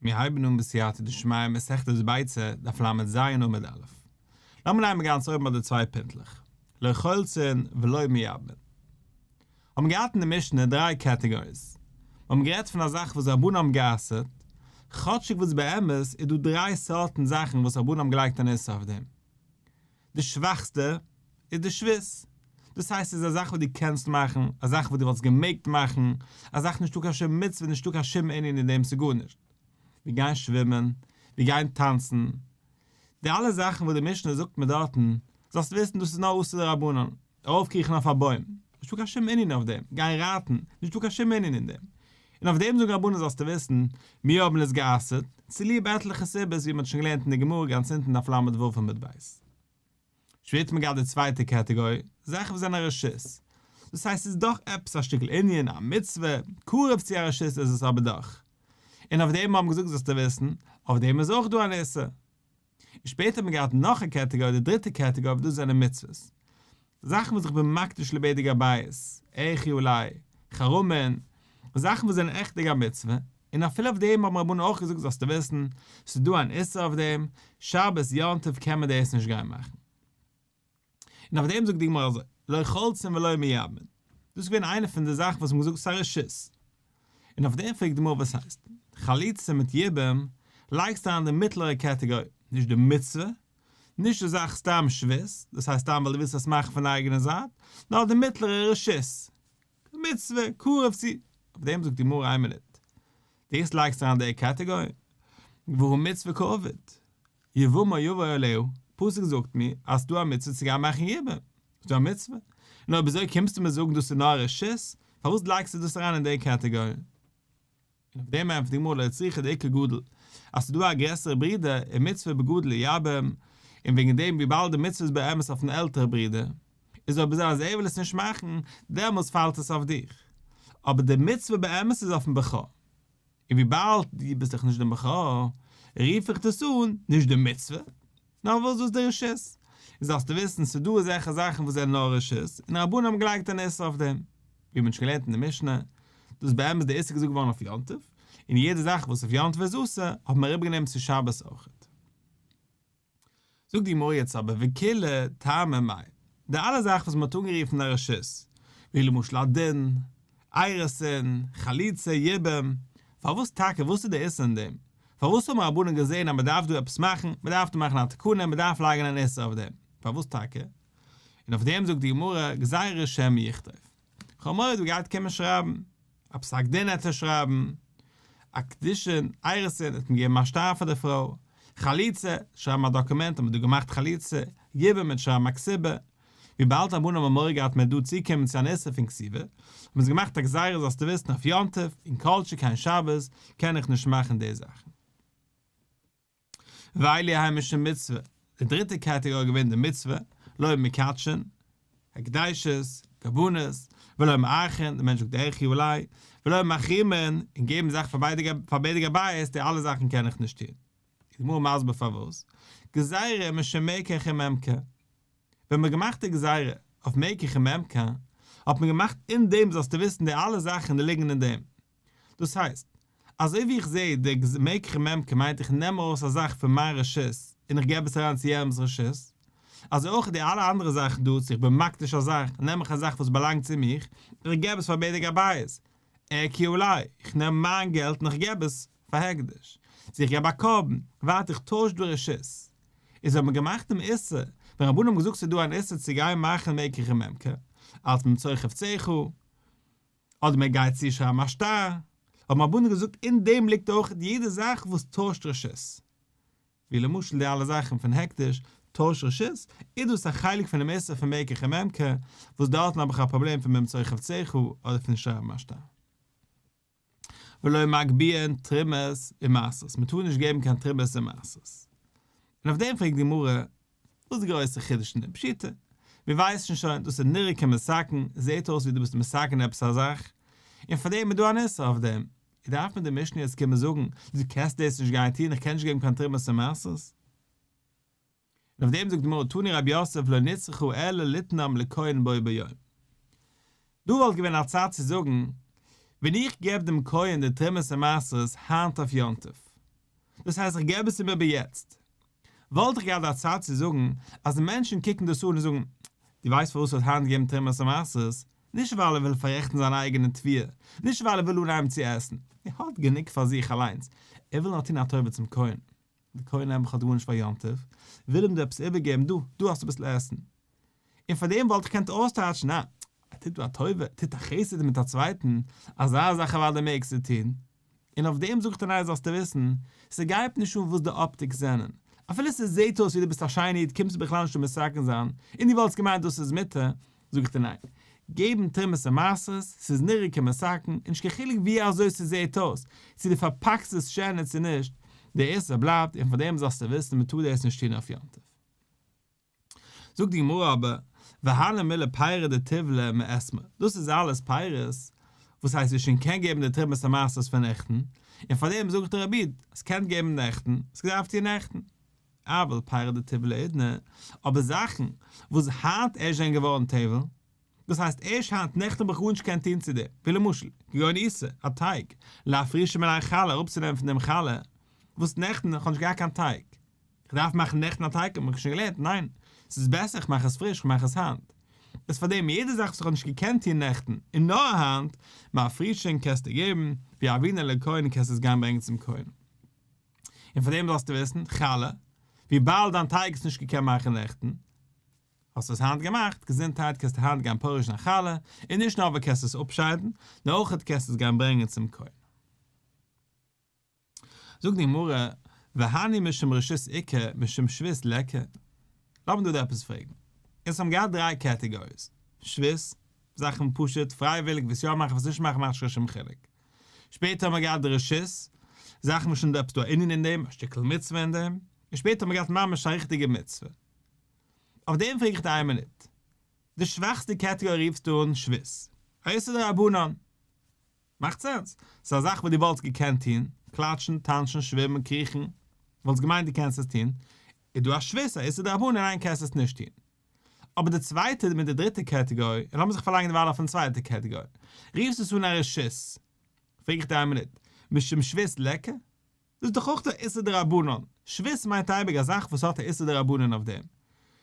מיר הייבן אן בסייעתא דשמיא מסכת ביצה, דף לז עמוד א'. לאמיר נעמען גאנץ אויבן ביי די צוויי פינטלעך. לא חולצין ולא מייבמין. האבן געהאט אין די משנה דריי קעטעגאריס. מיר האבן גערעדט פון א זאך וואס רבנן האבן גע'אסר'ט, כאטשיג וואס באמת איז דא דריי סארטן זאכן וואס רבנן האבן געלייגט אן איסור אויף דעם. די שוואכסטע איז די שבות. דאס הייסט ס'איז א זאך וואס דו קענסט מאכן, א זאך וואס דו וואלטסט געמעגט מאכן, א זאך נישטא קיין שום מצוה נישטא קיין שום ענין אין דעם ס'איז גארנישט. ווי גיין שווימען, ווי גיין טאנצן, די אלע זאכן וואס די משנה זאגט מיר דארטן, זאלסט וויסן דאס איז נאר אסור דרבנן, ארויפקריכן אויף א בוים, נישטא קיין שום ענין אויף דעם, גיין רייטן, נישטא קיין שום ענין אין דעם. און אויף דעם זאגן רבנן זאלסטו וויסן, מיר האבן עס גע'אסר'ט, צוליב עטליכע סיבות ווי מען האט שוין געלערנט אין די גמרא גאנץ אונטן דף ל"ו עמוד ב'. שפעטער האט מען געהאט די צווייטע קעטעגארי, זאכן וואס זענען א רשות. דאס הייסט ס'איז דאך עפעס א שטיקל ענין, א מצוה, קרוב צו א רשות איז עס אבער דאך. און אויף דעם האבן געזאגט זאלסטו וויסן, אויף דעם איז אויך דא אן איסור. און שפעטער האט מען געהאט נאך א קעטעגארי, די דריטע קעטעגארי וואס דאס זענען מצוות. זאכן וואס איך בין מקדיש לבדק הבית, ערכי עלי, חרמין, זאכן וואס זענען עכטיג א מצוה, און אפילו אויף דעם האבן רבנן אויך געזאגט זאלסטו וויסן, ס'איז דא אן איסור אויף דעם, שבת יום טוב קען מען דאס נישט גיין מאכן. און אויף דעם זאגט די גמרא אזוי, לא חולצין ולא מייבמין, דאס איז געווען איינע פון די זאכן וואס מ'האט געזאגט ס'איז א רשות. און אויף דעם פרעגט די גמרא וואס הייסט, חליצה מיט יבום לייגסטו אריין די מיטלערע קעטעגארי, נישט די מצוה, נישט די זאך סתם שבות, דאס הייסט סתם ווייל דו ווילסט עס מאכן פון די אייגענע זייט, נאר די מיטלערע רשות, מצוה, קרוב צו, אויף דעם זאגט די גמרא איין מינוט, דאס לייגסטו אריין די קעטעגארי, והא מצוה קעביד, יבמה יבא עליה, פסוק זאגט מיר אז ס'דא א מצוה צו גיין מאכן יבום, ס'דא א מצוה, און אויב אזוי קומסטו מיר זאגן דאס איז נאר א רשות, פארוואס לייגסטו דאס אריין אין די קעטעגארי? און אויף דעם ענטפערט די גמרא לא צריכא דאיכא גדול, אז ס'איז דא א גרעסערע ברודער און מצוה בגדול לייבם, און וועגן דעם וויבאלד די מצוה איז באמת אויפן עלטערע ברודער, איז אויב אזוי אז ער וויל עס נישט מאכן, דעמאלטס פאלט עס אויף דיך. אבער די מצוה באמת איז אויפן בכור. און וויבאלד דו ביסט דאך נישט דער בכור, רוף איך דאס אן נישט די מצוה, נאר וואס דאס די רשות. און זאלסטו וויסן, ס'איז דא אזעלכע זאכן וואס זענען נאר רשות, און רבנן האבן געלייגט אן איסור אויף דעם. ווי מען האט שוין געלערנט אין די משנה, דאס באמת די איסור געזאגט געווארן אויף יום טוב, און יעדע זאך וואס אויף יום טוב איז אסור, האט מען אריבערגענומען צו שבת אויכעט. זאגט די גמרא יעצט אבער וכולהו טעמא מאי, די אלע זאכן וואס מען האט אנגערופן א רשות, ווי למשל א דין, אירוסין, חליצה, יבום, פארוואס טאקע, וואס איז די איסור אין דעם? פארוואס האבן רבנן געזען אז מען דארף דא עפעס מאכן, מען דארף דא מאכן א תקנה, מען דארף לייגן אן איסור אויף דעם, פארוואס טאקע? און אויף דעם זאגט די גמרא, גזירה שמא יכתוב. כ'האב מורא דא גייט קומען שרייבן א פסק דין עט ער שרייבן, א קידושין, אירוסין, עט מען געבן א שטר פאר די פרוי, חליצה, שרייבן א דאקומענט אז מען האט דא געמאכט חליצה, יבום מ'עט שרייבן א כתובה, וויבאלד רבנן האבן מורא געהאט מען וועט דא צוקומען צו אן איסור פון כתיבה, האבן זיי געמאכט א גזירה זאלסטו וויסן אויף יום טוב און כל שכן שבת קען איך נישט מאכן די זאכן. ואלו הן משום מצוה, די דריטע קעטעגארי איז געווען די מצוה, לא מקדשין, הקדשות, קרבנות, ולא מערכין, די מענטש זאגט ערכי עלי, ולא מחרימין, און געבן זאכן פאר בדק הבית, די אלע זאכן קען איך נישט טון. איז די גמרא מסביר פארוואס, גזירה משום מקח וממכר, ווען מ'האט געמאכט די גזירה אויף מקח וממכר, האט מען געמאכט אין דעם זאלסטו וויסן די אלע זאכן די ליגן אין דעם, דאס הייסט, אזוי ווי איך זע די מקח וממכר מיינט איך נעם ארויס א זאך פון מיין רשות און איך געב עס אריין צו יענעמ'ס רשות, אזוי אויך די אלע אנדערע זאכן דא, צו איך בין מקדיש א זאך, נעם איך א זאך וואס באלאנגט צו מיך, און איך געב עס פאר בדק הבית, ערכי עלי, איך נעם מיין געלט און איך געב עס פאר הקדש, צו איך געב א קרבן, ווייטער איך טויש דא רשות. איז האט מען געמאכט דעם איסור, ווען רבנן האבן געזאגט ס'איז דא אן איסור צו גיין מאכן מקח וממכר, אלץ ממצוא חפציך, אדער מען גייט צושרייבן א שטר, האבן רבנן געזאגט אין דעם ליגט אויך יעדע זאך וואס טוישט רשות, ווי למשל די אלע זאכן פון הקדש טויש רשות, איז דאס א חלק פונעם איסור פון מקח וממכר, וואס דארטן האב איך א פראבלעם פון ממצוא חפציך אדער פון שרייבן א שטר. ולא מגביהין תרומות ומעשרות, מען טאר נישט געבן קיין תרומות און מעשרות. און אויף דעם פרעגט די גמרא, וואס איז די גרויסע חידוש אין דעם? פשיטא, מיר ווייסן שוין, דאס איז נראה כמתקן, עס זעט אויס ווי דו ביסט מתקן עפעס א זאך, און פאר דעם איז דא אן איסור אויף דעם, איז דארף מיר די משנה יעצט קומען זאגן, דו קענסט דאס נישט גיין טון, איך קען נישט געבן קיין תרומות און מעשרות? און אויף דעם זאגט די גמרא תני רב יוסף לא נצרכה אלא ליתנם לכהן בו ביום. דא וואלט געווען א צד צו זאגן, ווען איך געב דעם כהן די תרומות און מעשרות היינט אויף יום טוב. דאס הייסט איך געב עס אים איבער יעצט. וואלט איך געהאט א צד צו זאגן אז די מענטשן קוקן דאס אן און זאגן, דו ווייסט פארוואס ער האט היינט געגעבן תרומות ומעשרות? נישט ווייל ער וויל פאררעכטן זיין אייגענע תבואה, נישט ווייל ער וויל אנהייבן צו עסן, ער האט גענוג פאר זיך אליינס, ער וויל נאר טון א טובה צום כהן. דער כהן נעבעך האט גארנישט פאר יום טוב, וויל אים דא עפעס איבערגעבן, דא, דא האסטו אביסל עסן. און פאר דעם וואלט איך געקענט אויסטייטשן, אה, ער טוט דא א טובה, ער טוט א חסד מיט א צווייטן, אזא זאך אוודאי מעגסטו טון. און אויף דעם זאגט ער ניין זאלסטו וויסן, ס'גייט נישט אן וואס די optics זענען, אפילו ס'זעט אויס ווי דו ביסט א שיינע איד קומסטו בכלל נישט דא מתקן זיין, און דו וואלטסט געמיינט דאס איז מותר, זאג איך דיר ניין, געבן תרומות און מעשרות, ס'איז נראה כמתקן, און נישט קיין חילוק ווי אזוי ס'זעט אויס, צו דו פארפאקסט עס שענער צו נישט, דער איסור בלייבט און פאר דעם זאלסטו וויסן מ'טאר דאס נישט טון אויף יום טוב. זאגט די גמרא אבער, והני מילי פירי דטיבלא מאתמול, דאס איז אלעס פירות וואס הייסט ווי שוין קען געבן די תרומות ומעשרות פון נעכטן, און פאר דעם זאגט רבי איד, עס קען געבן נעכטן, עס געדארפט טון נעכטן. אבל פירי דטיבלא האידנא, אבער זאכן וואס היינט ערשט זענען געווארן טבל, דאס הייסט ערשט היינט נעכטן האב איך גארנישט געקענט טון צו דעם, ווי למשל, כגון עיסה, א טייג, לאפרושי מיניה חלה אראפצונעמען פון דעם חלה, וואס נעכטן איך האב נישט געהאט קיין טייג, איך דארף מאכן נעכטן א טייג האב איך שוין געלערנט, ניין, ס'איז בעסער איך מאך עס פריש, איך מאך עס היינט. איז פארדעם יעדע זאך וואס איך האב נישט געקענט טון נעכטן, און נאר היינט, מפרישין קענסטו געבן, ויהבינן לכהן קענסטו עס גיין ברענגען צום כהן. און פארדעם זאלסטו וויסן, חלה, וויבאלד דיין טייג האסט נישט געקענט מאכן נעכטן, האסט עס היינט געמאכט, געזונטהייט קענסטו היינט גיין פורש זיין חלה, און נישט נאר ווייל קענסט עס אפשיידן, נאר אויך קענסטו עס גיין ברענגען צום כהן. זאגט די גמרא, והני משום רשות איכא משום שבות ליכא. לאמיר דא עפעס פרעגן. אונז האבן געהאט דריי קעטעגאריס, שבות, זאכן פשוט, פרייוויליג, וואס יא מאכן וואס נישט מאכן מאכט נישט קיין שום חילוק. שפעטער האבן מיר געהאט די רשות, זאכן וואס שוין דא עפעס דא א ענין אין דעם, א שטיקל מצוה אין דעם, און שפעטער האבן מיר געהאט ממש א ריכטיגע מצוה. אויף דעם פרעג איך דיר איין מינוט. די שוואכסטע קעטעגארי רופסטו אן שבות. א איסור דרבנן. מאכט sense. ס'איז א זאך וואס דו וואלטסט געקענט טון, קלאטשן, טאנצן, שווימען, קריכן. וואלטסט געמיינט דו קענסט עס טון. איז דא א שבות, א איסור דרבנן, ניין קענסט עס נישט טון. אבער די צווייטע מיט די דריטע קעטעגארי, און לאמיר זיך פארלייגן דערווייל אויפן צווייטע קעטעגארי, רופסט עס אן א רשות. פרעג איך דיר איין מינוט, משום שבות ליכא? דאס איז דאך אויך א איסור דרבנן, שבות מיינט אייביג א זאך וואס האט א איסור דרבנן אויף דעם.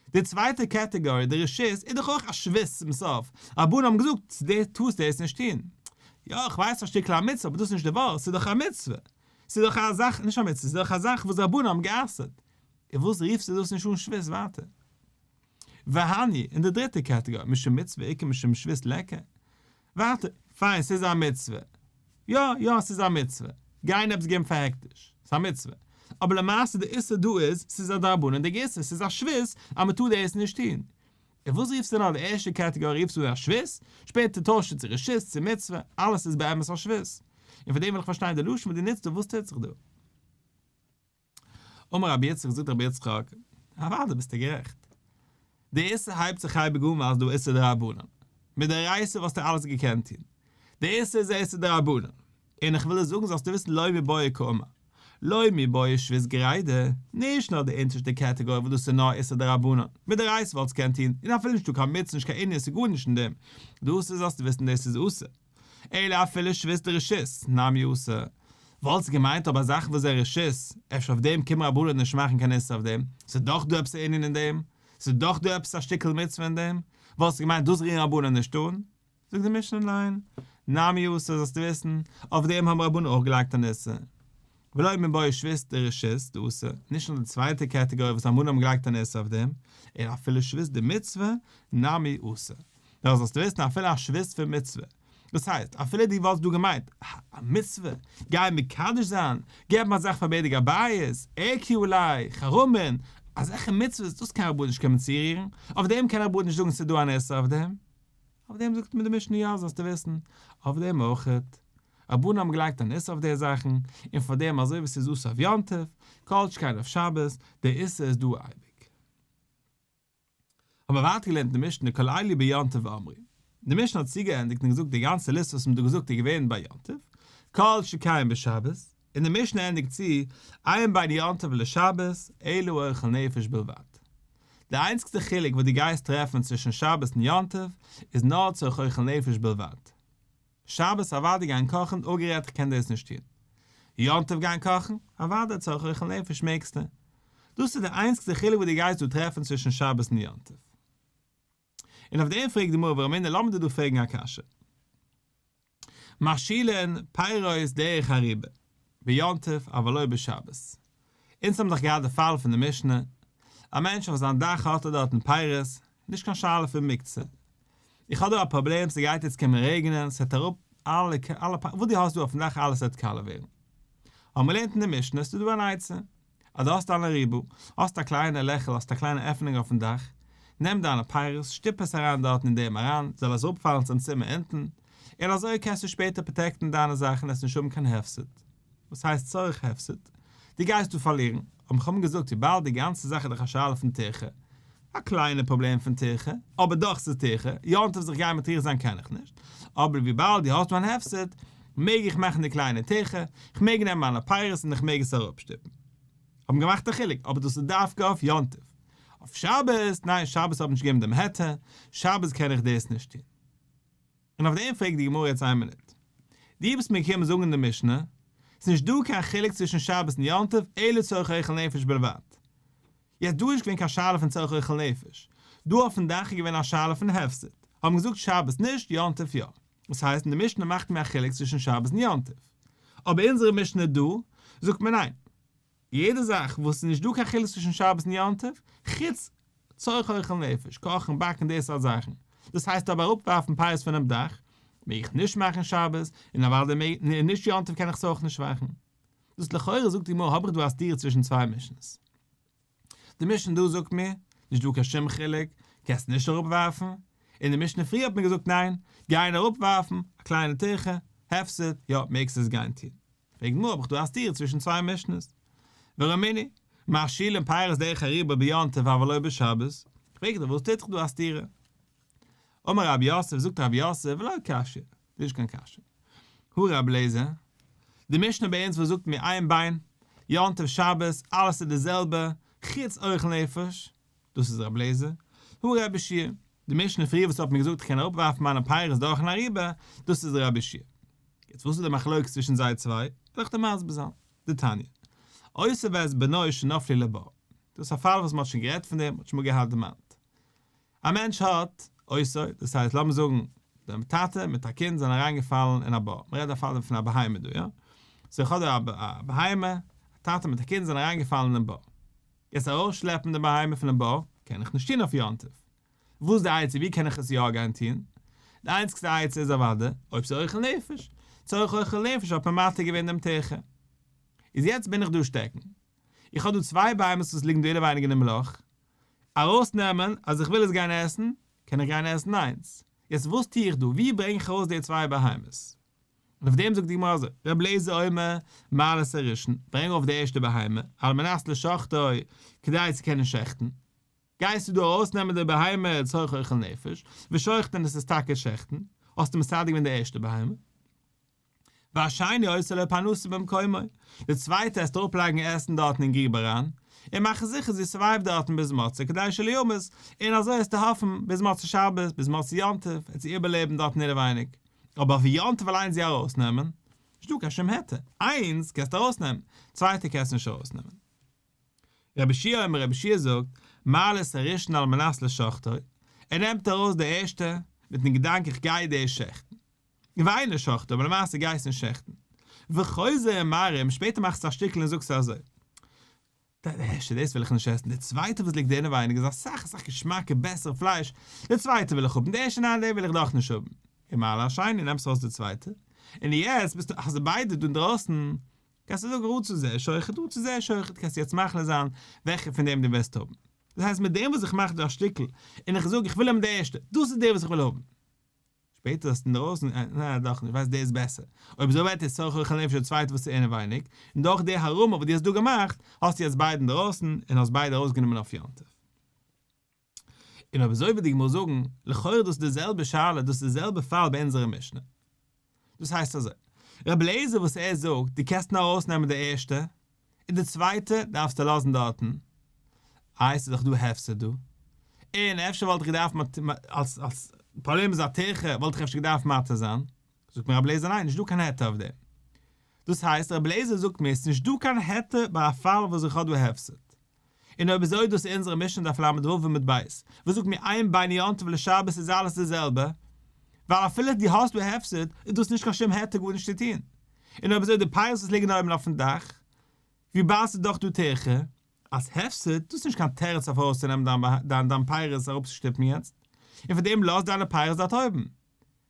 די צווייטע קעטעגארי, די רשות, איז דאך אויך א שבות צום סוף, רבנן האבן געזאגט, דו טארסט דאס נישט טון. יא, איך ווייס ס'איז א שטיקל א מצוה, אבער דאס איז נישט די ווארט, ס'איז דאך א מצוה. ס'איז דאך א זאך, נישט א מצוה, ס'איז דאך א זאך וואס רבנן האבן גע'אסר'ט. און וואס רופסטו דאס נישט אן שבות ווייטער? והני, און די דריטע קעטעגארי, משום מצוה איכא משום שבות ליכא. ווייטער, פיין, ס'איז א מצוה. יא, יא, ס'איז א מצוה. גיין עפעס געבן פאר הקדש. ס'איז א מצוה. אבער למעשה די איסור דא איז, ס'איז א דרבנן'דיגע איסור, ס'איז א שבות אז מ'טאר דאס נישט טון. און וואס רופסטו נאר די ערשטע קעטעגארי רופסטו אן א שבות, שפעטער טוישסטו צו רשות צו מצוה, אלעס איז באמת א שבות. און פאר דעם וויל איך פארשטיין די לשון וואס דו נוצט דא, וואס טוט זיך דא? אמר רבי יצחק, זאגט רבי יצחק, אוודאי ביסטו גערעכט. די איסור הייבט זיך אייביג אן ווייל ס'איז דא איסור דרבנן. מדאורייתא וואלסטו אלעס געקענט טון. די איסור איז א איסור דרבנן. און איך וויל דיר זאגן זאלסטו וויסן לא מיבעיא קאמר. לא מיבעיא שבות גרידא, נישט נאר די אונטערשטע קעטעגארי וואס דאס איז נאר איסור דרבנן. מדאורייתא וואלסטו געקענט טון, און אפילו נישטא קיין מצוה נישט קיין ענין ס'איז גארנישט אין דעם. דאס איז זאלסטו וויסן דאס איז אסור. אלא אפילו שבות דרשות, נמי אסור. וואלסט געמיינט אבער א זאך וואס איז רשות, אפשר אויף דעם קומען רבנן נישט מאכן קיין איסור אויף דעם, ס'איז דאך דא עפעס א ענין אין דעם, ס'איז דאך דא עפעס א שטיקל מצוה אין דעם, וואלסט געמיינט דאס רירן רבנן נישט אן? זאגט די משנה ניין, נמי אסור זאלסטו וויסן, אויף דעם האבן רבנן אויך געלייגט אן איסור. ולא מיבעיא שבות דרשות דאסור, נישט נאר די צווייטע קעטעגארי וואס רבנן האבן געלייגט אן איסור אויף דעם, אלא אפילו שבות דמצוה, נמי אסור. נאר זאלסטו וויסן אפילו א שבות פון מצוה, דאס הייסט אפילו דו וואלסט דא געמיינט, אה, א מצוה, גיי מקדש זיין, געבן א זאך פאר בדק הבית, ערקי עלי, חרמין, אזעלכע מצוות, דאס קען רבנן נישט קומען צורירן, אויף דעם קען רבנן נישט זאגן ס'איז דא אן איסור אויף דעם. אויף דעם זאגט מיר די משנה יא זאלסטו וויסן, אויף דעם אויכעט. רבנן האבן געלייגט אן איסור אויף די זאכן, און פאר דעם אזוי ווי ס'איז אסור אויף יום טוב, כל שכן אויף שבת, דער איסור איז דא אייביג. האבן מיר ווייטער געלערנט אין די משנה כל אלו ביום טוב אמרו. די משנה האט צוגעענדיגט און געזאגט די גאנצע ליסט וואס מ'האט דא געזאגט איז געווען ביי יום טוב, כל שכן בשבת, און די משנה ענדיגט צו, אין בין יום טוב לשבת, אלא אוכל נפש בלבד. די איינציגסטע חילוק וואס דו גייסט טרעפן צווישן שבת און יום טוב איז נאר צורך אוכל נפש בלבד. שבת אוודאי גיין קאכן, אפגערעדט איך קען דאס נישט טון. יום טוב גיין קאכן? אוודאי צורך אוכל נפש מעגסטו. דאס איז די איינציגסטע חילוק וואס דו גייסט דא טרעפן צווישן שבת און יום טוב. און אויף דעם פרעגט די גמרא ורמינהו לאמיר דיר דא פרעגן א קשיא. משאילין פירות דרך אריבה ביום טוב אבל לא בשבת. אונז האבן דאך געהאט די פאל פון די משנה, א מענטש אויף זיין דאך האט ער דארטן פירות, נישט קיין שאלה פון מוקצה. איך האב דא א פראבלעם ס'גייט יעצט קומען רעגענען ס'וועט אראפ אלע אלע וואס דו האסט דא אויפן דאך אלעס וועט קאלע ווערן. האבן מיר געלערנט אין די משנה ס'איז דא אן עצה. אז דו האסט אן אריבה, האסט א קליינע לעכל, האסט א קליינע עפענונג אויפן דאך, נעם דיינע פירות, שטופ עס אריין דארטן אין דעם אריין, זאל עס אראפפאלן צום צימער אונטן, און אזוי קענסטו שפעטער protect ן דיינע זאכן עס נישט האבן קיין הפסד. וואס הייסט צורך הפסד? דו גייסט דא פארלירן, האבן חכמים געזאגט וויבאלד די גאנצע זאך איז דאך א שאלה פון טירחה, א קליינע פראבלעם פון טירחה, אבער דאך ס'איז טירחה, יום טוב זיך גיין מטריח זיין קען איך נישט, אבער וויבאלד דו האסט דא אן הפסד, מעג איך מאכן די קליינע טירחה, כ'מעג נעמען מיינע פירות און איך מעג עס אראפשטופן. האבן געמאכט א חילוק, אבער דאס איז דווקא אויף יום טוב. אויף שבת, ניין שבת האב נישט געגעבן דעם היתר, שבת קען איך דאס נישט טון. און אויף דעם פרעגט די גמרא יעצט איין מינוט. דו ביסט מיר געקומען זאגן אין די משנה, ס'איז נישט דא קיין חילוק צווישן שבת און יום טוב אלא צורך אוכל נפש בלבד. יעצט דא איז נישט געווען קיין שאלה פון צורך אוכל נפש, דא אויפן דאך איז געווען א שאלה פון הפסד, האבן געזאגט שבת נישט, יום טוב יא. דאס הייסט אין די משנה מאכט מען א חילוק צווישן שבת און יום טוב. אבער אונזערע משנה דא זאגט מען ניין. יעדע זאך וואס איז נישט דא קיין חילוק צווישן שבת און יום טוב, חוץ צורך אוכל נפש, קאכן, באקן, די סארט זאכן. דאס הייסט אבער אראפווארפן פירות פונעם דאך, מעג איך נישט מאכן שבת, און אוודאי מעג, און נישט יום טוב קען איך עס אויך נישט מאכן. דאס לכאורה זאגט די גמרא האב איך דא א סתירה צווישן צוויי משנה'ס. די משנה דא זאגט מיר, נישט דא קיין שום חילוק, קענסט נישט אראפווארפן, און די משנה פריער האט מיר געזאגט ניין, גיין אראפווארפן, א קליינע טירחה, הפסד, יא, מעגסט עס גיין טון. פרעגט גמרא האב איך דא א סתירה צווישן צוויי משנה'ס. ורמינהי, משאילין פירות דרך אריבה ביום טוב אבל לא בשבת, פרעגט ער וואס טוט זיך דא א סתירה? אמר רב יוסף, זאגט רב יוסף, ולא קשיא, נישט קיין קשיא. הא רבי אליעזר, די משנה ביי אונז וואס זאגט מיר איין ביין, יום טוב שבת, אלעס איז די זעלבע, חוץ אוכל נפש, דאס איז רבי אליעזר. הא רבי יהושע, די משנה פריער וואס האט מיר געזאגט איך קען אראפווארפן מיינע פירות דורכן אריבה, דאס איז רבי יהושע. יעצט וואס איז די מחלוקת צווישן זיי צוויי, וועל איך דיר מסביר זיין. דתניא, אותו ואת בנו שנפלו לבור. דאס איז א פאל וואס מען האט שוין גערעדט פון דעם, מען האט שוין מאל געהאט דערמאנט. א מענטש האט אותו, דאס הייסט לאמיר זאגן דער טאטע מיט א קינד זענען אריינגעפאלן אין א בור, מען רעדט דא פון א בהמה דא יא, so איך האב דא א בהמה, א טאטע מיט א קינד זענען אריינגעפאלן אינעם בור, יעצט ארויסשלעפן די בהמה פונעם בור קען איך נישט טון אויף יום טוב, וואס איז די עצה ווי קען איך עס יא גיין טון? די איינציגסטע עצה איז אוודאי אויב ס'איז אוכל נפש, צורך אוכל נפש האט מען מתיר געווען דעם טירחה, איז יעצט בין איך דא שטעקן, איך האב דא צוויי בהמות וואס ליגן דא אינעווייניג אינעם לאך, ארויסנעמען אז איך וויל עס גיין עסן, קען איך גיין עסן איינס. יעצט וואס טו איך דא? ווי ברענג איך ארויס די צוויי בהמות? און אויף דעם זאגט די גמרא אזוי, רבי אליעזר אומר, מעלה את הראשון, ברענג ארויף די ערשטע בהמה, על מנת לשחטו, כדי צו קענען שעכטן. גייסטו דא ארויסנעמען די בהמה לצורך אוכל נפש, ושוחטו און עס איז טאקע שעכטן, האסטו מסדר געווען די ערשטע בהמה. והשני עושה לו פרנסה במקומו, די צווייטע עסט אראפלייגן עסן דארטן אין גריב אריין, און מאכן זיכער זי survive ט דארטן ביז מוצאי כדי שלא ימות, און אזוי עסטו האפן ביז מוצאי שבת, ביז מוצאי יום טוב, וועט זי איבערלעבן דארטן אינעווייניג. אבער אויף יום טוב אליין זי ארויסנעמען? נישטא קיין שום היתר. איינס קענסטו ארויסנעמען, צווייטע קענסטו נישט ארויסנעמען. רבי יהושע אומר רבי יהושע זאגט, מעלה את הראשון על מנת לשחטו, ער נעמט ארויס די ערשטע, מיטן געדאנק איך גיי דאס שעכטן. ואינו שוחטו, אבער למעשה גייסט נישט שעכטן. וחוזר ומרים, שפעטער מאכסטו א שטיקל און זאגסט אזוי, די ערשטע דאס וויל איך נישט עסן, די צווייטע וואס ליגט אינעווייניג איז אסאך אסאך געשמאקע בעסערע פלייש, די צווייטע וויל איך האבן, די ערשטע ניין די וויל איך דאך נישט האבן. ומעלה השני, נעמסט ארויס די צווייטע, און יעצט ביסטו, האסטו ביידע דא אינדרויסן, קענסטו זאגן רצה זה שוחט רצה זה שוחט, קענסטו יעצט מחליט זיין וועלכע פון דעם דו וועסט האבן. דאס הייסט מיט דעם וואס איך מאך דא א שטיקל, און איך זאג איך וויל האבן די ערשטע, דאס איז די וואס איך וויל האבן. שפעטער האסטו אינדרויסן, ניין דאך נישט, ווייסט דער איז בעסער. אויב אזוי ווערט עס צורך אוכל נפש די צווייטע וואס איז אינעווייניג, און דורך די הרמה וואס דו האסט דא געמאכט, האסטו יעצט ביידע אינדרויסן, און האסט ביידע ארויסגענומען אויף יום טוב. און אויב אזוי וועט די גמרא זאגן, לכאורה דאס איז די זעלבע שאלה, דאס איז די זעלבע פאל ביי אונזערע משנה. דאס הייסט אזוי, רבי אליעזר וואס ער זאגט דו קענסט נאר ארויסנעמען די ערשטע, און די צווייטע דארפסטו לאזן דארטן, איי ס'איז דאך דא הפסד דא, און אפשר וואלט איך געדארפט אלס אלס פראבלעם איז א טירחה וואלט איך אפשר געדארפט מתיר זיין, זאגט מיר רבי אליעזר ניין נישט דא קיין היתר אויף דעם. דאס הייסט רבי אליעזר זאגט מיר ס'נישט דא קיין היתר ביי א פאל וואס איך האב דא הפסד. און אויב אזוי דאס איז אונזערע משנה דף ל"ו עמוד ב' וואס זאגט מיר אין בין יום טוב לשבת איז אלעס די זעלבע, ווייל אפילו דו האסט דא הפסד איז דאס נישט קיין שום היתר גארנישט צו טון. און אויב אזוי די פירות וואס ליגן אויבן אויפן דאך, וויבאלד ס'איז דאך דא טירחא, אז הפסד, דאס איז נישט קיין תירוץ אויף ארויסצונעמען דיין דיין פירות אראפצושטופן יעצט, און פאר דעם לאז דיינע פירות דארט אויבן.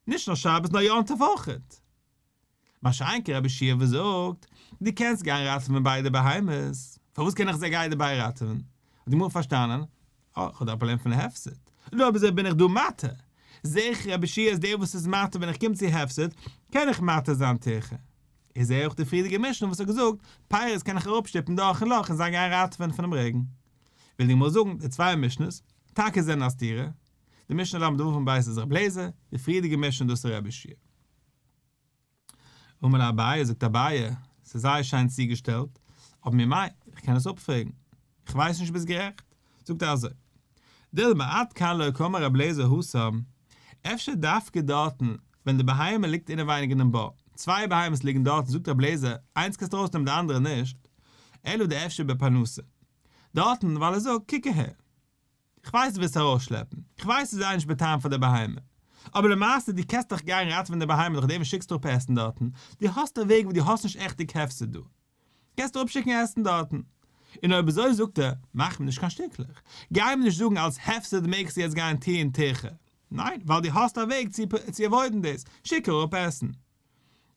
נישט נאר שבת נאר יום טוב אויכעט. מה שאין כן רבי יהושע וואס זאגט, דו קענסט גיין ראטעווען ביידע בהמות, פארוואס קען איך זיי גיידע ביי ראטעווען? האט די גמרא פארשטאנען, אה, איך האב דא א פראבלעם פון הפסד, נו אויב אזוי בין איך דא מתיר, זעה איך רבי יהושע איז דער וואס איז מתיר ווען איך קום צו הפסד, קען איך מתיר זיין טירחא. איז זעה איך די פריערדיגע משנה וואס האט געזאגט, פירות קען איך אראפשטופן דורכן לאך און זיי גיין ראטעווען פונעם רעגן. וויל די גמרא זאגן, די צוויי משנות, טאקע זענען א סתירה, די משנה ל"ו עמוד ב' איז רבי אליעזר, די פריערדיגע משנה דאס איז רבי יהושע. אמר ליה אביי, זאגט אביי, ס'איז זייער שיין צוגעשטעלט, אבער ממאי, איך קען עס אפפרעגן, איך ווייס נישט ביסט גערעכט, זאגט ער אזוי, דילמא עד כאן לא קאמר רבי אליעזר התם, אפשר דווקא דארטן ווען די בהמה ליגט אינעווייניג אינעם בור, צוויי בהמות ליגן דארטן זאגט רבי אליעזר, איינס קענסטו ארויסנעמען די אנדערע נישט, אלא דאפשר בפרנסה, דארטן ווייל ער זאגט קוק אהער, כ'ווייס דו ווילסט ארויסשלעפן, כ'ווייס ס'איז זייער נישט בטעם פאר די בהמה, אבער למעשה דו קענסט דאך גיין ראטעווען די בהמה דורך דעם וואס שיקסט אראפ עסן דארטן, דו האסט א וועג וואס דו האסט נישט עכטיג הפסד דא, קענסט אראפשיקן עסן דארטן. און אויב אזוי זאגט ער, מאך מיר נישט קיין שטיקלעך, גיי מיר נישט זאגן אלס הפסד מעגסטו יעצט גיין טוען טירחה, ניין, ווייל דו האסט א וועג צו צו avoid ן דאס, שיק אראפ עסן.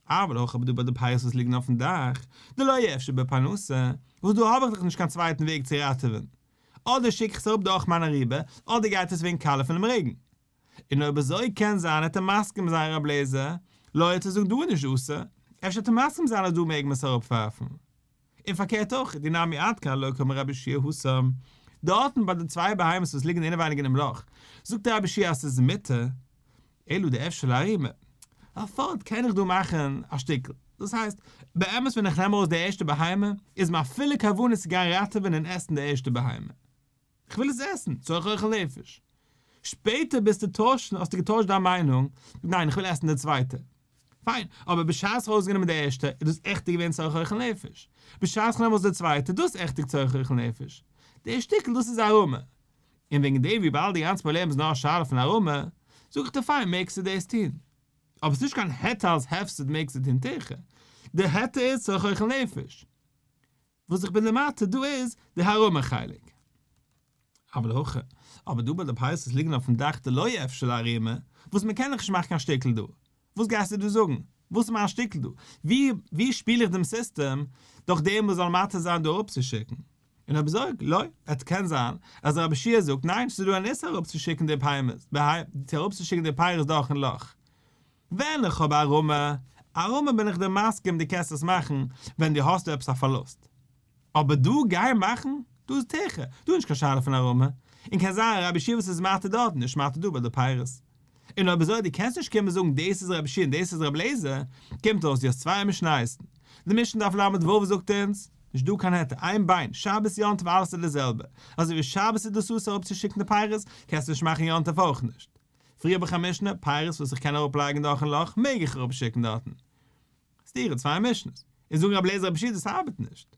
אבל הכא אבער דא ביי די פירות וואס ליגן אויפן דאך, דלא אפשר בפרנסה, וואס דא האב איך דאך נישט קיין צווייטן וועג צו ראטעווען, אדער שיק איך עס אראפ דורך מיין אריבער, אדער גייט עס ווערן קאלע פונעם רעגן. און אויב אזוי קען זיין העט ער מסכים זיין רב לעזער, לא העט ער זאגן דא איז נישט אסור, אפשר העט ער מסכים זיין אז דא מעג מען עס אראפווארפן. און פארקערט אויך, אי נמי עד כאן לא קאמר רבי יהושע התם, דארטן ביי די צוויי בהמות וואס ליגן אינעווייניג אינעם לאך, זאגט רבי יהושע אז ס'איז מותר, אלא דאפשר לאיערומי, ווייל פארט קען איך דא מאכן א שטיקל, דאס הייסט, באמת ווען איך נעם ארויס די ערשטע בהמה, איז מיין פולע כוונה צו גיין ראטעווען און עסן די ערשטע בהמה. איך וויל עס עסן, צורך אוכל נפש. שפעטער ביסטו טוישן, האסטו געטוישט דיין מיינונג, ניין איך וויל עסן די צווייטע. פיין, אבער בשעת איך האב ארויסגענומען די ערשטע, איז דאס עכטיג געווען צורך אוכל נפש. בשעת איך נעם ארויס די צווייטע, איז דאס עכטיג צורך אוכל נפש. די שטיקל דאס איז הערמה. און וועגן דעם וויבאלד די גאנצע פראבלעם איז נאר א שאלה פון הערמה, זאג איך דיר פיין מעגסטו דאס טון. אבער ס'נישט קיין היתר אלס הפסד מעגסטו טון טירחה. די היתר איז צורך אוכל נפש. וואס איך בין למטה דא איז די הערמה חלק. אבל הכא, אבער דא ביי די פירות וואס ליגן אויפן דאך דלא אפשר לאיערומי, וואס מען קען דאך נישט מאכן קיין שטיקל דא, וואס גייסטו דא זאגן? וואס איז מיין שטיקל דא? ווי ווי שפיל איך דעם סיסטעם דורך דעם וואס זאל מתיר זיין דא אראפצושיקן? און אויב אזוי, לא, עס קען זיין אז רבי יהושע זאגט ניין ס'איז דא אן איסור אראפצושיקן די בהמות, אראפצושיקן די פירות דורכן לאך. ווען איך האב הערמה, הערמה בין איך דיר מסכים דו קענסט עס מאכן ווען דו האסט עפעס א פארלוסט. אבער דא גיי מאכן? דא איז טירחה, דא איז נישט קיין שאלה פון הערמה, און קען זיין רבי יהושע וואס איז מתיר דארט נישט מתיר דא ביי די פירות. און אויב אזוי דו קענסט נישט קומען זאגן דאס איז רבי יהושע און דאס איז רבי אליעזר, קומט אויס דו האסט צוויי משניות. די משנה דף ל"ו זאגט אונז, נישט דא קיין היתר, אין בין, שבת יום טוב אלעס איז די זעלבע, אזוי ווי שבת איז דאס אסור אראפצושיקן די פירות, קענסטו נישט מאכן יום טוב אויך נישט. פריער האב איך א משנה, פירות וואס איך קען אראפלייגן דורכן לאך מעג איך אראפשיקן דארטן. סתירה צוויי משניות. און זאגן רבי אליעזר רבי יהושע דאס ארבעט נישט.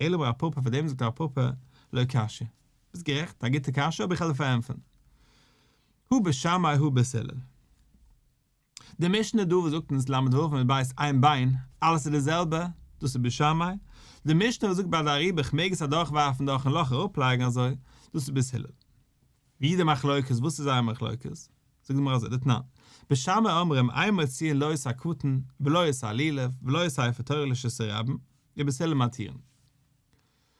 אלא אמר רב פפא פאר דעם זאגט רב פפא לא קשיא. ביסט גערעכט, א גוטע קשיא אבער איך וועל דיר פארענטפערן. הא בית שמאי הא בית הלל. די משנה דא וואס זאגט אונז ל"ו עמוד ב' אין בין, אלעס איז די זעלבע, דאס איז בית שמאי. די משנה וואס זאגט ביי די אריבער איך מעג עס אדורכווארפן דורכן לאך אראפלייגן אזוי, דאס איז בית הלל. ווי די מחלוקת, וואס איז זייער מחלוקת? זאגט די גמרא אזוי, דתנן, בית שמאי אומרים אין מוציאין לא את הקטן ולא את הלולב ולא את ספר תורה לרשות הרבים, ובית הלל מתירין.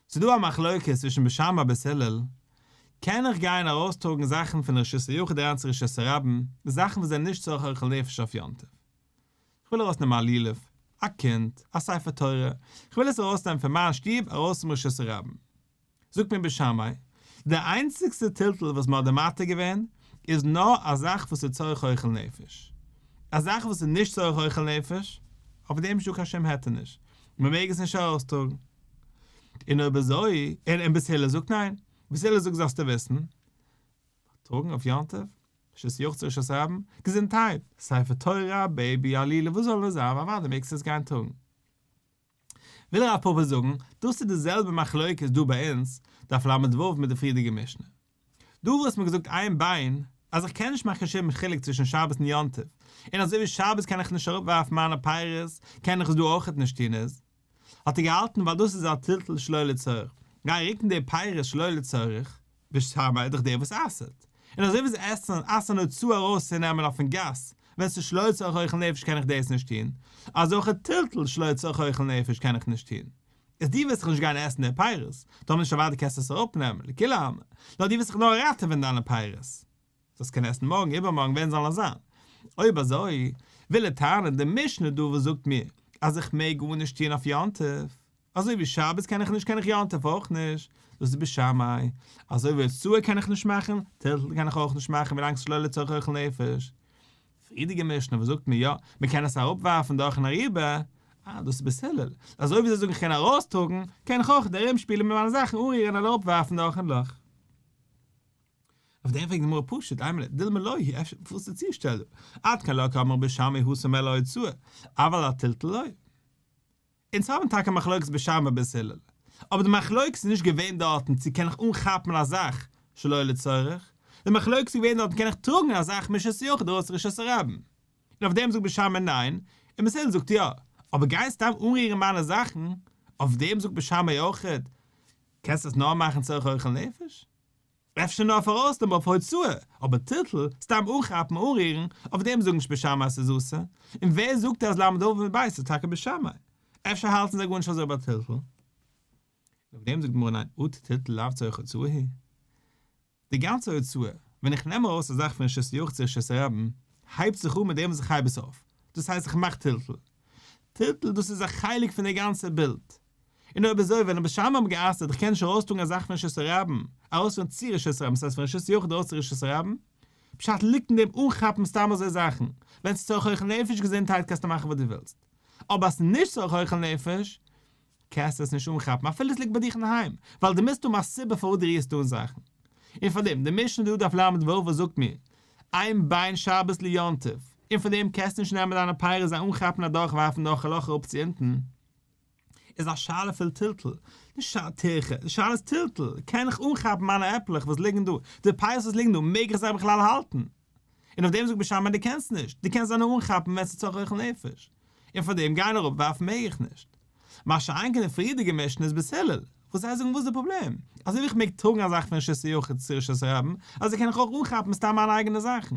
ס'איז דא א מחלוקת צווישן בית שמאי בית הלל, קען איך גיין ארויסטראגן זאכן פון רשות היחיד אריין צו רשות הרבים, זאכן וואס זענען נישט צורך אוכל נפש אויף יום טוב. כ'וויל ארויסנעמען א לולב, א קינד, א ספר תורה, כ'וויל עס ארויסנעמען פון מיין שטוב ארויס צום רשות הרבים. זאגט מיר בית שמאי, די איינציגסטע טלטול וואס מ'האט דיר מתיר געווען איז נאר א זאך וואס איז צורך אוכל נפש. א זאך וואס איז נישט צורך אוכל נפש, אויף דעם איז נישטא קיין שום היתר נישט, מ'מעג עס נישט ארויסטראגן. און אויב אזוי, און בית הלל זאגט ניין, בית הלל זאגט זאלסטו וויסן, טראגן אויף יום טוב? רשות היחיד צו רשות הרבים, געזונטהייט, ספר תורה, בעיבי, א לולב, וואס זאל עס זיין, אוודאי מעגסטו עס גיין טראגן. וויל רב פפא זאגן, דאס איז די זעלבע מחלוקת דא ביי אונז, דף ל"ו מיט די פריערדיגע משנה. דא וואס מ'האט געזאגט אין בין, אז איך קען נישט מאכן קיין שום חילוק צווישן שבת און יום טוב, און אזוי ווי שבת קען איך נישט אראפווארפן מיינע פירות, קען איך עס דא אויכעט נישט טון איז, האט ער געהאלטן ווייל דאס איז א טלטול שלא לצורך, גיי רוקן די פירות שלא לצורך, בית שמאי איז דאך דער וואס אסר'ט, און אזוי ווי זיי עסן אסר'ן הוצאה ארויסצונעמען אויפן גאס, ווען ס'איז שלא לצורך אוכל נפש קען איך דאס נישט טון, אזוי אויך טלטול שלא לצורך אוכל נפש קען איך נישט טון. איז דו וועסט דאך נישט גיין עסן די פירות, טאמער נישט אוודאי קענסטו עס אראפנעמען, לכולי עלמא, נאר דו וועסט זיך נאר ראטעווען דיינע פירות. זאלסט קענען עסן מארגן איבערמארגן ווען זאל עס זיין. אויב אזוי, וויל ער טענה'ן די משנה דא וואס זאגט מיר אז איך מעג גארנישט טון אויף יום טוב, אזוי ווי שבת קען איך נישט קען איך יום טוב אויך נישט, דאס איז בית שמאי, אזוי ווי הוצאה קען איך נישט מאכן, טלטול קען איך אויך נישט מאכן ווילאנג ס'איז שלא לצורך אוכל נפש. פריערדיגע משנה וואס זאגט מיר יא, מען קען עס אראפווארפן דורכן אריבער, אה דאס איז בית הלל, אזוי ווי זיי זאגן איך קען ארויסטראגן, קען איך אויך ארומשפילן מיט מיינע זאכן אנרירן און אראפווארפן דורכן לאך. אויף דעם פרעגט די גמרא פשוט, איין מינוט, דילמא לא היא, אפשר וואס איז די צושטעל דא? עד כאן לא קאמרי בית שמאי התם אלא הוצאה, אבל אטלטול לא. אונז האבן טאקע מחלוקת בית שמאי בית הלל, אבער די מחלוקת איז נישט געווען דארטן צו קען איך אנכאפן א זאך שלא לצורך, די מחלוקת איז געווען דארטן קען איך טראגן א זאך מרשות היחיד ארויס צו רשות הרבים, און אויף דעם זאגט בית שמאי ניין, און בית הלל זאגט יא, אבער גיין סתם אנרירן מיינע זאכן, אויף דעם זאגט בית שמאי אויכעט, קענסט עס נאר מאכן צורך אוכל נפש? אפשר נאר אויף ארויסנעמען אויף הוצאה, אבער טלטול, סתם אנכאפן אנרירן, אויף דעם זאגן נישט בית שמאי אז ס'איז אסור, און ווער זאגט אז ל' ו' עמוד ב' איז טאקע בית שמאי? אפשר האלטן זיי גארנישט אזוי ביי טלטול? און אויף דעם זאגט די גמרא ניין, אטו טלטול לאו צורך הוצאה הוא. די גאנצע הוצאה, ווען איך נעם ארויס א זאך פון רשות היחיד צו רשות הרבים, הייבט זיך אן מיט דעם וואס איך הייב עס אויף, דאס הייסט איך מאך טלטול. טלטול דאס איז א חלק פון די גאנצע בילד. און אויב אזוי ווען בית שמאי האבן גע'אסר'ט איך קען נישט ארויסטראגן א זאך פון רשות הרבים ארויס פון צו רשות הרבים ס'הייסט פון רשות היחיד ארויס צו רשות הרבים, פשט ליגט אין דעם אנכאפן סתם אזוי זאכן, ווען ס'איז צורך אוכל נפש געזונטהייט קענסטו מאכן וואס דו ווילסט, אבער אז ס'איז נישט צורך אוכל נפש קענסטו עס נישט אנכאפן אפילו עס ליגט ביי דיך אינדערהיים, ווייל דו מוזט האבן א סיבה פארוואס דו רירסט אן זאכן. און פאר דעם, די משנה דא דף ל' ו' וואס זאגט מיר, אין בין שבת ליום טוב, און פאר דעם קענסטו נישט נעמען דיינע פירות זיי אנכאפן אדורכווארפן דורכן לאך אראפ צו אונטן, איז א שאלה פון טלטול, נישט שאלה טירחה, די שאלה איז טלטול, קען איך אנכאפן מיינע עפלעך וואס ליגן דא, די פירות וואס ליגן דא, מעג איך זיי בכלל האלטן? און אויף דעם זאגט בית שמאי דו קענסט נישט, דו קענסט זיי נאר אנכאפן ווען ס'איז צורך אוכל נפש, און פאר דעם גיין אראפ ווארפן מעג איך נישט. מה שאין כן די פריערדיגע משנה איז בית הלל, וואס זיי זאגן וואס איז די פראבלעם? אזוי ווי איך מעג טראגן א זאך פון רשות היחיד צו רשות הרבים, אזוי קען איך אויך אנכאפן סתם מיינע אייגענע זאכן.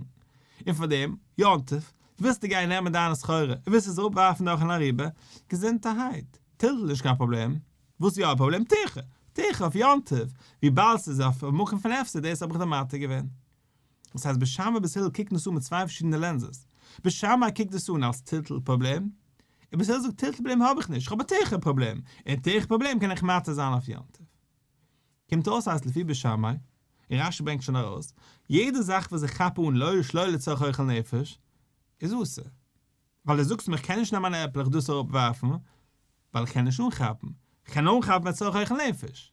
און פאר דעם, יום טוב, ווילסטו גיין נעמען דיינע סחורה און ווילסט עס אראפווארפן דורכן אריבער, געזונטערהייט, טלטול איז נישט קיין פראבלעם, וואס איז יא א פראבלעם? טירחה! טירחה אויף יום טוב, וויבאלד ס'איז אויף א מקום פון הפסד דאס האב איך דיר מתיר געווען. דאס הייסט בית שמאי בית הלל קוקן עס אן מיט צוויי פארשידענע לענזעס, בית שמאי קוקט עס אן אלס טלטול פראבלעם, און בית הלל זאגט טלטול פראבלעם האב איך נישט, איך האב א טירחה פראבלעם, און טירחה פראבלעם קען איך מתיר זיין אויף יום טוב. קומט אויס אז לפי בית שמאי, און רשי ברענגט שוין ארויס, יעדע זאך וואס איך כאפ אן לא שלא לצורך אוכל נפש, איז אסור. ווייל דו זאגסט מיר איך קען נישט נעמען מיינע עפלעך דאס אראפ ווארפן, ווייל איך קען נישט אנכאפן. איך קען נאר אנכאפן ווען צורך אוכל נפש.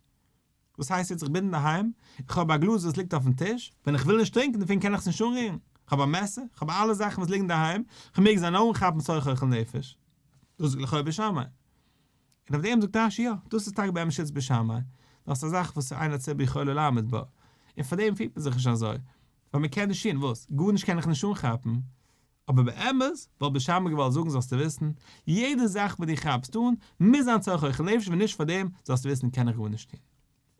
וואס הייסט יעצט איך בין אינדערהיים, איך האב א גלאז וואס ליגט אויפן טיש, ווען איך וויל נישט טרינקען דערפון קען איך עס נישט אנרירן. איך האב א מעסער, איך האב אלע זאכן וואס ליגן אינדערהיים, איך מעג זיי נאר אנכאפן צורך אוכל נפש. דאס זאגט לכאו' בית שמאי. און אויף דעם זאגט רשי יא, דאס איז טאקע באמת שיטת בית שמאי, דאס איז א זאך וואס אין הציבור יכולה לעמוד בה, און פאר דעם פירט מען זיך נישט אזוי, ווייל מען קען נישט טון וואס, גארנישט קען איך נישט אנכאפן, אבער באמת וואלט בית שמאי געוואלט זאגן זאלסטו וויסן, יעדע זאך וואס דו כאפסט אן, מוז זיין צורך אוכל נפש ווען נישט פאר דעם, זאלסטו וויסן קען איך גארנישט טון.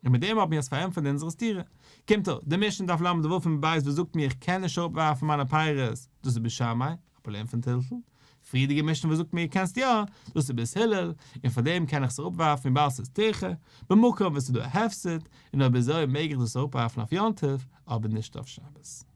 און מיט דעם האט מען יעצט פארענטפערט אונזערע סתירה. קומט אויס, די משנה דף ל' ו' עמוד ב' וואס זאגט מיר איך קען נישט אראפווארפן מיינע פירות, דאס איז בית שמאי, א פראבלעם פון טלטול. פריערדיגע משנה וואס זאגט מיר קענסט יא, דאס איז בית הלל, און פאר דעם קען איך עס אראפווארפן וויבאלד ס'איז טירחה, במקום וואו ס'איז דא א הפסד, און אויב אזוי מעג איך דאס אראפווארפן אויף יום טוב, אבער נישט אויף שבת.